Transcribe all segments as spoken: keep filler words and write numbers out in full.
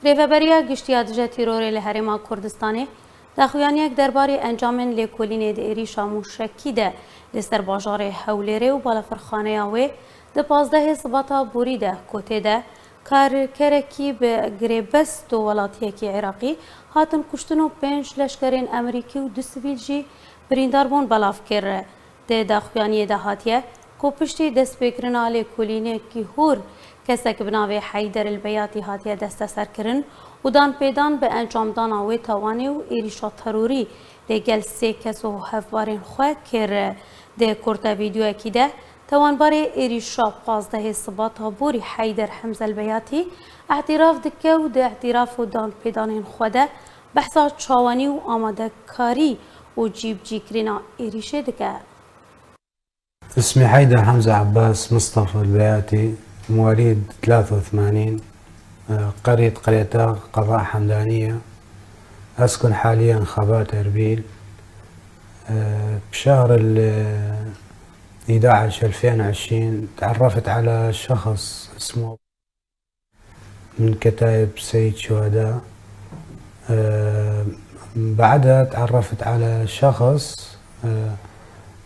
Rêveberiya Giştî ya Dije Tîrorê li Herêma Kurdistanê daxuyaniyek derbarê encamên lêkolînê di êrîşa mûşekî de li ser bajarê Hewlêrê û balafirxaneya wê di pazdehê Sibata borî de ku tê de karkerekî bi girêbest û welatiyekî Iraqî hatin kuştin û pênc leşkerên Amerîkî û du sivîl jî birîndar bûn belav kir. Di daxuyaniyê de hatiye ku piştî destpêkirina lêkolînekî hûr, kesek bi navê Heyder el Beyatî hatiye desteserkirin û danpêdan bi encamdana wê tawanê û êrîşa terorî lê gel sê kes û hevbarên xwe kir. Di kurte vîdeoyekî de, tawanbarê êrîşa pazdehê Sibata borî Heyder Hemze el Beyatî îtiraf dike û di îtiraf û danpêdanên xwe de behsa çawanî û amadekarî û cîbicîkirina êrîşê dike. اسمي حيدر حمزة عباس مصطفى البياتي، مواليد ثلاثة وثمانين، آه، قرية قريتاغ، قضاء حمدانية. أسكن حاليا خبات أربيل. آه، بشهر ال-، إحدعش ألفين وعشرين تعرفت على شخص اسمه من كتائب سيد شهداء. آه، بعدها تعرفت على شخص، آه،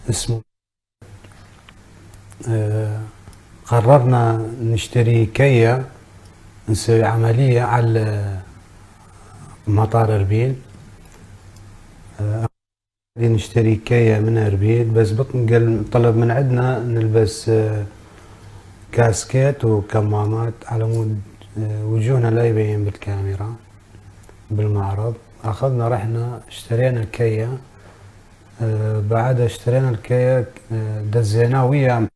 اسمه، آه، قررنا نشتري كيا، نسوي عملية على مطار أربيل. آه، نشتري كيا من أربيل، بس بط-، قال، طلب من عندنا نلبس، آه، كاسكيت وكمامات على مود، آه، وجوهنا لا يبين بالكاميرا بالمعرض. أخذنا، رحنا اشترينا كيا. آه، بعدها اشترينا الكيا، آه، دزيناه ويا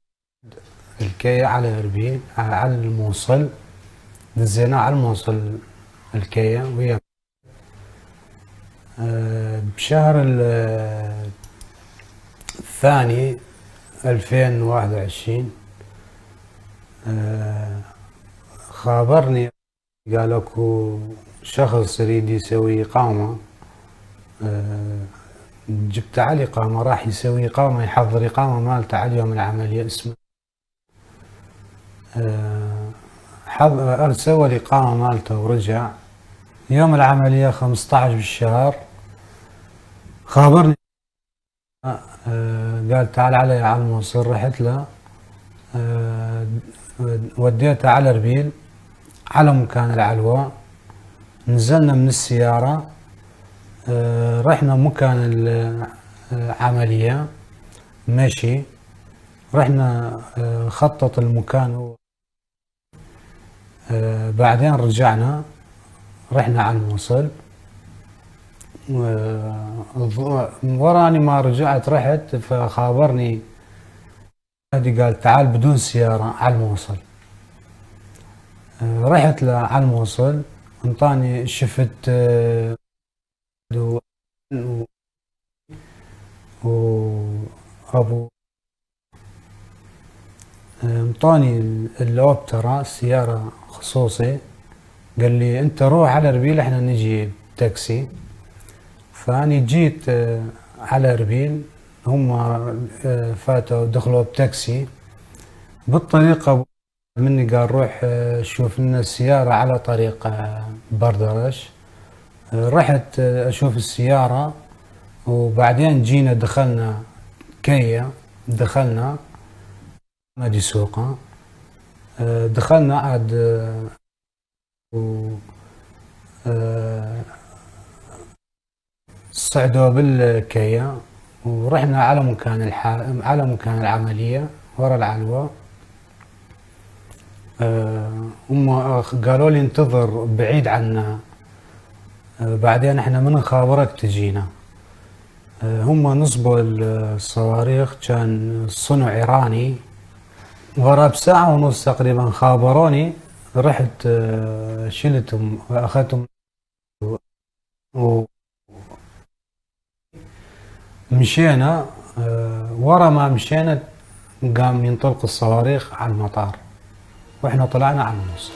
الكيا على أربيل، آه، على الموصل. دزيناه على الموصل الكيا ويا. آه، بشهر ال-، الثاني ألفين وواحد وعشرين، آه، خابرني، قال اكو شخص يريد يسوي إقامة. آه، جبت على الإقامة، راح يسوي إقامة، يحضر إقامة مالته على اليوم العملية اسمه. آه، حض-، سوى الإقامة مالته ورجع. يوم العملية خمستعش بالشهر، خابرني، آه، قال: "تعال علي على الموصل". رحت له، آه، وديته على أربيل، على مكان العلوة. نزلنا من السيارة، آه، رحنا مكان ال-، العملية مشي. رحنا، آه، خطط المكان هو. آه، بعدين رجعنا، رحنا على الموصل. آه، وراني ما رجعت رحت، فخابرني هادي، قال: "تعال بدون سيارة على الموصل". آه، رحت ل-، على الموصل، انطاني، شفت، آه، و-، و-، وأبو، آه، انطاني ال-، الأوبترا، سيارة خصوصي. قال لي: "انت روح على أربيل، احنا نجي بتاكسي". فأني جيت، آه، على أربيل، هم، آه، فاتوا دخلوا بتاكسي. بالطريق أبو مني قال: "روح، آه، شوف لنا السيارة على طريق، آه، بردرش". آه، رحت، آه، أشوف السيارة، وبعدين جينا دخلنا كيا، دخلنا مدي سوقا. آه، دخلنا عاد، آه، و، آه، صعدوا بالكيا ورحنا على مكان الح-، على مكان العملية ورا العلوة. آه، هم أخ-، قالوا لي: "انتظر بعيد عنا، آه، بعدين احنا من نخابرك تجينا". آه، هم نصبوا الصواريخ، كان صنع إيراني. ورا بساعة ونص تقريبًا خابروني، رحت، آه، شلتهم، أخذتهم و-، مشينا، آه، ورا ما مشينا قام ينطلق الصواريخ على المطار، واحنا طلعنا على الموصل.